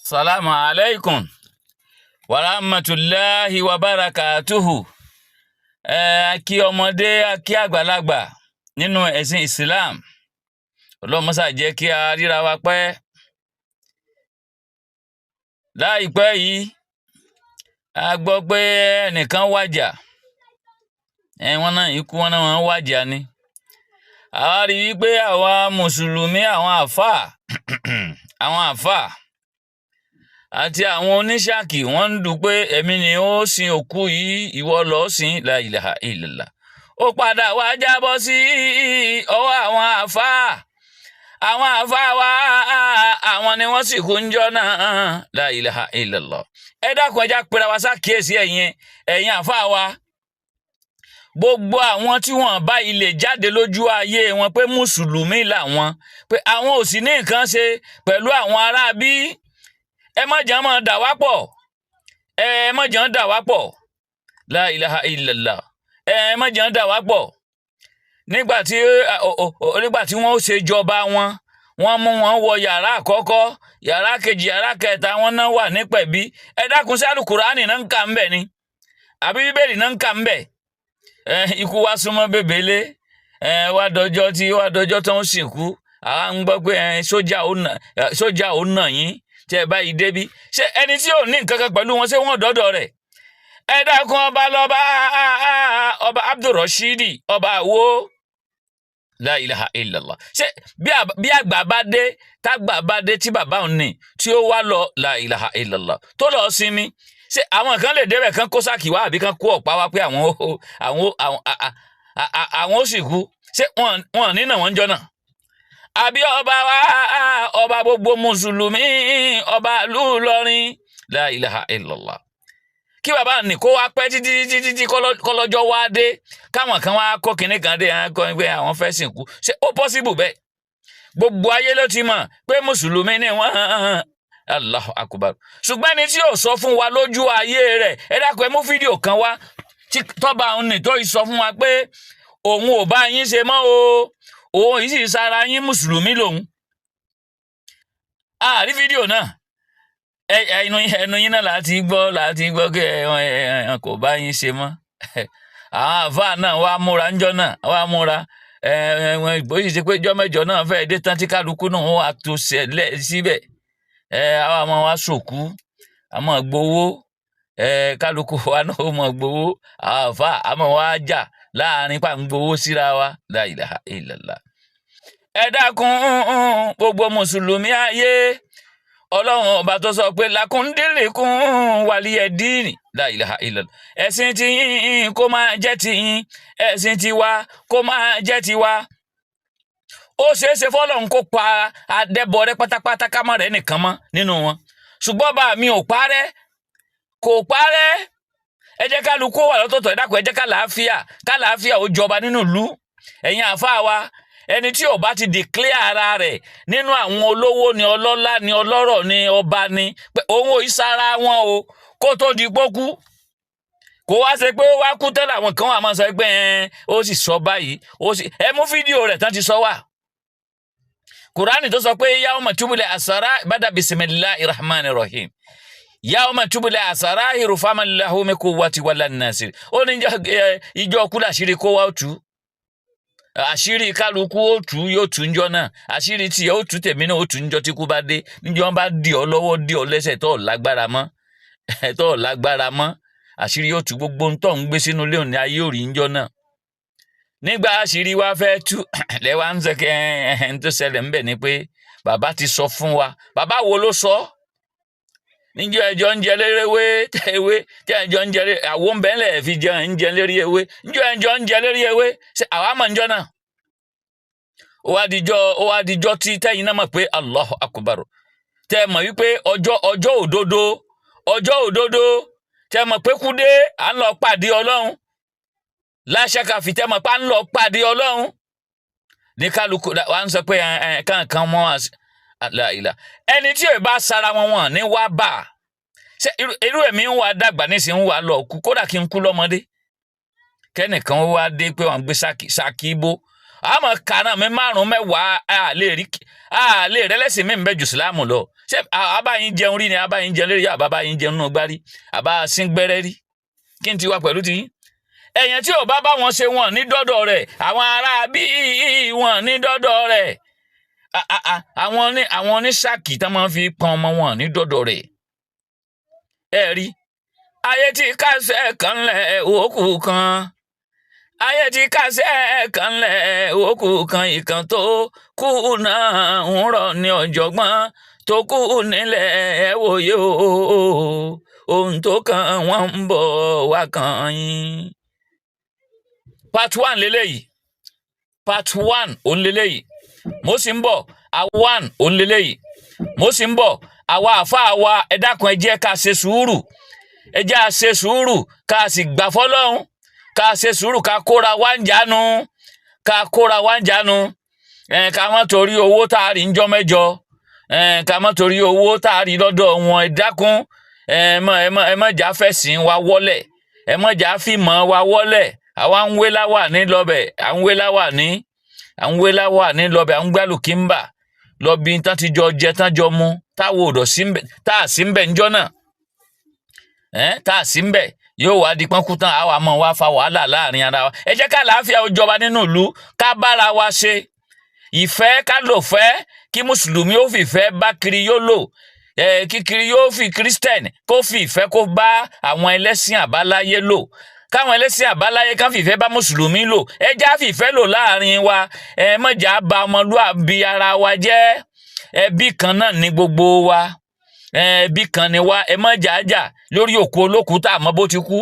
Salamu alaikum warahmatulahi wabarakatuhu. Ẹ a kí ọmọdé, a kí àgbàlagbà nínú ẹ̀sìn Islam. Ọlọ́run mọ́sà jẹ́ kí a ríra wa pẹ́. Láìpẹ́ yìí, a gbọ́ pé ẹnìkan wàjà. Ẹ wọ́n náà ikú wọn náà wọ́n wàjà ni. Àwa rí i pé àwa mùsùlùmí, àwọn àáfàá àti àwọn oníṣàkì, wọ́n ń dùn pé èmi ni ó sin òkú yìí, ìwọ lọ́ọ́ sin. La ilaha illallah. Ó padà wá jábọ́ sí ọwọ́ àwọn àáfàá. Àwọn àáfàá wa, àwọn ni wọ́n sì kú ń jọ́ náà. La ilaha illallah. Ẹ dákun, ẹ já pera wa sákìyèsí. Ẹ̀yin àáfàá wa, gbogbo àwọn tí wọ́n bá ilé jáde lójú ayé wọn pé mùsùlùmí làwọn, pé àwọn ò sì ní nǹkan ṣe pẹ̀lú àwọn aráabí, ẹ má jẹ́ máa dà wá pọ̀, ẹ má jẹ́ dà wá pọ̀. La ilaha illallah. Ẹ má jẹ́ dà wá pọ̀. Nígbà tí wọ́n ó ṣe jọba wọn, wọ́n mú wọn wọ yàrá àkọ́kọ́, yàrá kejì, yàrá kẹta, wọn náà wà nípẹ̀bí. Ẹ dákun, sí àlùkùránì náà ń kà ń bẹ̀ ni àbí Bíbélì náà ń kà ń bẹ̀? Ẹ ikú wa súnmọ́ bèbélé. Ẹ wá dọjọ́ tó ń sìnkú, àwa ń gbọ́ pé ẹ sójà ó nà yín tí ẹ báyìí débi. Ṣé ẹni tí ò ní nǹkan kan pẹ̀lú wọn, ṣé wọ́n dọ́dọ̀ rẹ̀? Ẹ dákun, ọba lọ́ba, ọba Abdulrasheed, ọba àwo. La ilaha illallah. Ṣé bí àgbà bá dé, tágbà bá dé, tí bàbá òun ní tí ó wá lọ, la ilaha illallah, tó lọ sinmi, ṣé àwọn kan lè débẹ̀ kan kó sáàkì wá àbí kan kó ọ̀pá wá pé àwọn ó sì kú? Ṣé wọn nínà wọn jọ náà? Àbí ọba wa, ọba gbogbo mùsùlùmí, ọba ìlú Ìlọrin, la ilaha illallah, kí bàbá ní kó wá pẹ́ títí títí títí, kọ́lọ́jọ́ wá dé, káwọn kan wá kó kinní kan dé, àwọn kan pé àwọn fẹ́ sìnkú, ṣé ó possible bẹ́ẹ̀? Gbogbo ayé ló ti mọ̀ pé mùsùlùmí ni wọ́n. Allahu akbar. Ṣùgbọ́n ẹni tí yóò sọ fún wa lójú ayé rẹ̀, ẹ dákun, ẹ mú fídíò kan wá tí tọ́ba òun ní tó sọ fún wa pé òun ò bá yín ṣe mọ́ o, òun yìí sì sára yín, mùsùlùmí lòun. Àrí fídíò náà. Ẹnu yín náà láti gbọ́ kí ẹ kò bá yín ṣe mọ́. Àwọn àfáà náà wá múra ńjọ́ náà, wá múra. Ẹ ẹ wọn bóyá ṣe pé jọ́ mẹ́jọ náà fẹ́ẹ́ dé tán tí kálukú náà wà tó ṣẹlẹ̀ síbẹ̀. Ẹ àwọn ọmọ wa sòkú, àmọ́ gbowó. Ẹ kálukú wa náà ó mọ̀ gbowó. Àwọn àfáà àmọ́ wa jà láàrin pa ń gbowó síra wa. La ilaha illallah. Ẹ dákun, gbogbo mùsùlùmí ayé, Ọlọ́run ọba tó sọ pé lakum dinukum waliya din, la ilaha illallah, ẹ̀sìn tí yín kó máa jẹ́ ti yín, ẹ̀sìn tiwa kó máa jẹ́ tiwa. Ó ṣeé ṣe fọlọ́run kó pa adẹ́bọrẹ́ pátápátá, ká má rẹ́ nìkan mọ́ nínú wọn, ṣùgbọ́n bá mi ò parẹ́, kò parẹ́. Ẹ jẹ́ kálukú wà lọ́tọ̀ọ̀tọ̀. Ẹ dákun, ẹ jẹ́ kálàáfíà ó jọba nínú ìlú. Ẹ̀yin àáfàá wa, ẹni tí ò bá ti declare ara rẹ̀ nínú àwọn olówó ni, ọlọ́lá ni, ọlọ́rọ̀ ni, ọba ni, pé òun ò sára wọn o, kó tó di pókú, kó wá ṣe pé ó wá kú tẹ́lẹ̀, àwọn kan wà máa sọ pé ẹ ó sì sọ báyìí, ó sì ẹ mú fídíò rẹ̀ tán ti sọ wà. Kùránì tó sọ pé yawma tubla asara bada bisimilahi rahman rahim, yawma tubla asarahiru faman lahu min quwwati wala nasir. Ó ní ìjọ kú làṣírí kó wá tú, àṣírí kálukú ó tú, yóò tú njọ́ náà. Àṣírí tiẹ̀ ó tú, tèmi náà ó tú njọ́ tí kú bá dé, níjọ́ wọn bá dì ọ́ lọ́wọ́, dì ọ́ lẹ́sẹ̀, tó ò lágbára mọ́, tó ò lágbára mọ́, àṣírí yóò tú. Gbogbo ń tọ́ ń gbé sínú ilé òní ayé òrì njọ́ náà. Nígbà àṣírí wa fẹ́ tú, lẹ́wà ń sẹ́kẹ́ ẹ̀ ń tó ṣẹlẹ̀ ńbẹ̀ ni pé bàbá ti sọ fún wa. Bàbá wo ló sọ níjọ́ ẹjọ́ ń jẹ lérí ewé ewé tí ẹjọ́ ń jẹ lérí àwo ń bẹ́ẹ̀ fi jẹ ń jẹ lérí ewé, níjọ́ ẹjọ́ ń jẹ lérí ewé, ṣe àwa mọ̀ níjọ́ náà? Ó wá dijọ́ tí tẹ́yìn náà mọ̀ pé Allahu Akbar, tẹ́ ẹ mọ̀ wípé ọjọ́ òdodo, ọjọ́ òdodo, tẹ́ ẹ mọ̀ pé kú dé, à ń lọ pàdé Ọlọ́run láṣẹ kàfi, tẹ́ ẹ mọ̀ pé à ń lọ pàdé Ọlọ́run ní kálukú wa ń sọ pé ẹ ẹ kankan mọ́ àlàìlà. Ẹni tí ò bá sara wọn, wọn ní wá bá a. Ṣé irú èmi ń wá dàgbà nísìnyí, ń wá lọ kú, kódà kí n kú lọ́mọdé, kẹ́nìkan wá dé pé wọ́n gbé sáàkì sáàkì ibo, àmọ́ kànáà mi márùn mẹ́wàá, a lè rí, a lè rẹ́lẹ́sìn mi ń bẹ jù sílámù lọ. Ṣé Ṣé àbáyín jẹun rí ni? Àbáyín jẹun lérí, àbá báyín jẹun náà gbárí, àbá síngbẹ́rẹ́ rí? Kí n ti wá pẹ̀lú tiyín? Èèyàn tí ò bá bá wọn ṣe, wọn ní dọ́dọ̀ rẹ̀. Àwọn ará bí wọn ní dọ́dọ̀ rẹ̀. Àwọn oníṣàkì tán máa ń fi pọn ọmọ wọn ní dọ́dọ̀ rẹ̀. Ẹ rí ayé tí kásẹ̀ kan lẹ̀ òkú kan, ayé tí kásẹ̀ kan lẹ̀ òkú kan, ìkan tó kú náà ń rọ̀ ní ọ̀jọ̀gbọ́n tó kú nílẹ̀. Ẹ wòye o, ohun tó kàn wọ́n ń bọ̀ wá kàn yín. Part one leléyìí, part one òun leléyìí. Mo sì ń bọ̀. One òun leléyìí. Mo sì ń bọ̀. Àwa àáfàá wa, ẹ dákun, ẹ jẹ́ ká ṣe sùúrù, ẹ jẹ́ à ṣe sùúrù, ká sì gbà fọ́lọ́run, ká ṣe sùúrù, ká kóra wá ń jánu, ká kóra wá ń jánu. Ẹ ká má torí owó tá a rí ń jọ́ mẹ́jọ, ẹ ká má torí owó tá a rí lọ́dọ̀ wọn. Ẹ dákun, ẹ má jà fẹ̀sìn wa wọ́lẹ̀, ẹ má jà fìmọ̀ wa wọ́lẹ̀. Àwa ń wé láwà ní lọ́bẹ̀, à ń wé láwà ní, à ń wé láwà ní lọ́bẹ̀, à ń gbálù kíńbà lọ bí tán ti jọ jẹ, tán jọ mu, táwo ò dọ̀ sí ń bẹ̀, tá a sí ń bẹ̀ ńjọ́ náà, ẹ́ tá a sí ń bẹ̀, yóò wá di pọ́nkú tán, àwa máa wá fa wàhálà láàrin ara wa. Ẹ jẹ́ ká àlàáfíà ó jọba nínú ìlú, ká bára wa ṣe ìfẹ́, ká lò fẹ́, kí mùsùlùmí ó fìfẹ́ bá kiri yóò lò, ẹ kíkiri yóò fi Christian kó fi ìfẹ́ kó bá àwọn ẹlẹ́sìn àbáláyé lò, káwọn ẹlẹ́sìn àbáláyé kan fìfẹ́ bá mùsùlùmí lò. Ẹ já fìfẹ́ lò láàrin wa, ẹ má jà bà ọmọlúàbí ara wa jẹ́. Ẹbí kan náà ní gbogbo wa, ẹbí kan ni wá. Ẹ má jà jà lórí òkú olókùú tá a mọ̀ bó ti kú.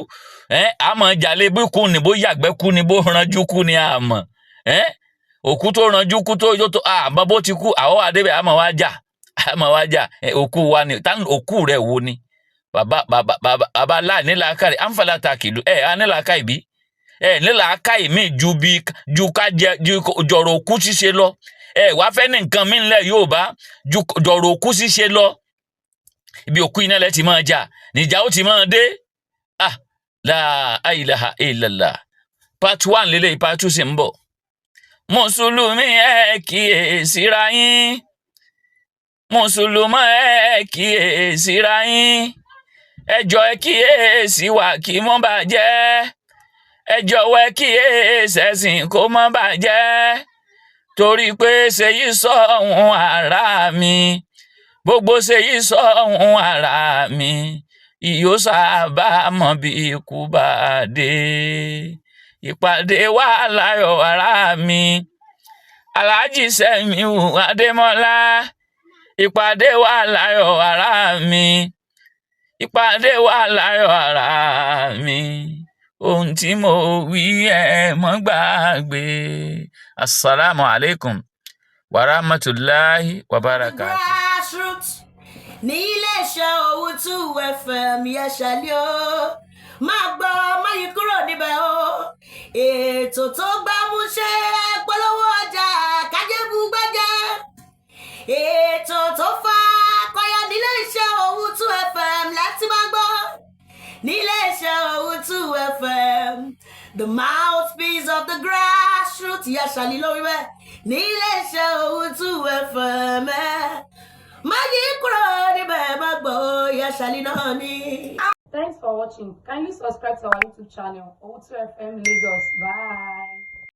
Ẹ àmọ́ jalè bí kú ni, bó yàgbẹ́ kú ni, bó ranjú kú ni, àmọ́ ẹ òkú tó ranjú kú tó àmọ́ bó ti kú. Àwọn àdébẹ̀ àmọ́ wá jà, àmọ́ wá jà. Òkú wa ni òkú rẹ̀ wo ni? Bàbá bàbá bàbá bàbá láìnílàákàrẹ̀ àǹfààní kìlú ẹ anílàákàyè bí ẹ nílàákàyè míì ju bí ju ká jẹ ju jọ̀rọ̀ òkú ṣíṣe lọ. Ẹ wá fẹ́ ní nǹkan mí ńlẹ̀ yóò bá ju jọ̀rọ̀ òkú ṣíṣe lọ. Ibi òkú iná lẹ ti máa jà, níjà ó ti máa dé. Ah, la ilaha illallah. Part one lélẹ́yìí, part two sì ń bọ̀. Mùsùlùmí, ẹ kíyèsíra yín. Mùsùlùmí, ẹ kíyèsíra yín. Ẹ jọ̀ọ́, ẹ kíyèsí wa kí mọ́ bàjẹ́. Ẹ jọ̀wọ́, ẹ kíyèsí ẹ̀sìn kó má bàjẹ́, torí pé ṣèyí sọ ohun ara mi, gbogbo ṣèyí sọ ohun ara mi, ìyó sábà mọ̀ bí ikú bá dé. Ìpàdé wà láyọ̀, ara mi, Alhaji Sẹ́miu Adémọ́lá. Ìpàdé wà láyọ̀, ara mi. Ìpàdé wà láyọ̀, ara mi. Ohun tí mo wí, ẹ mọ́ gbàgbé. Asalaamu alaykum wa rahmatulahi wa barakatuh. Grassroots ní iléeṣẹ́ Owutu FM yẹn ṣẹlẹ̀ o. Máa gbọ́, máyì kúrò níbẹ̀ o. Ètò tó gbámúṣé, polówó ọjà kájébù gbájẹ́, ètò tó fa kọyà nílé iṣẹ́ Owutu FM láti máa gbọ́ nílé iṣẹ́ Owutu FM, the mouthpiece of the grassroots. Yẹn ṣàlì lórí bẹ́ẹ̀ nílé iṣẹ́ Owutu FM. Ẹ̀ má yí kúrò níbẹ̀, má gbọ́, yẹn ṣàlì náà ni. Thanks for watching. Kindly subscribe to our YouTube channel, Owutu FM Lagos. Bye.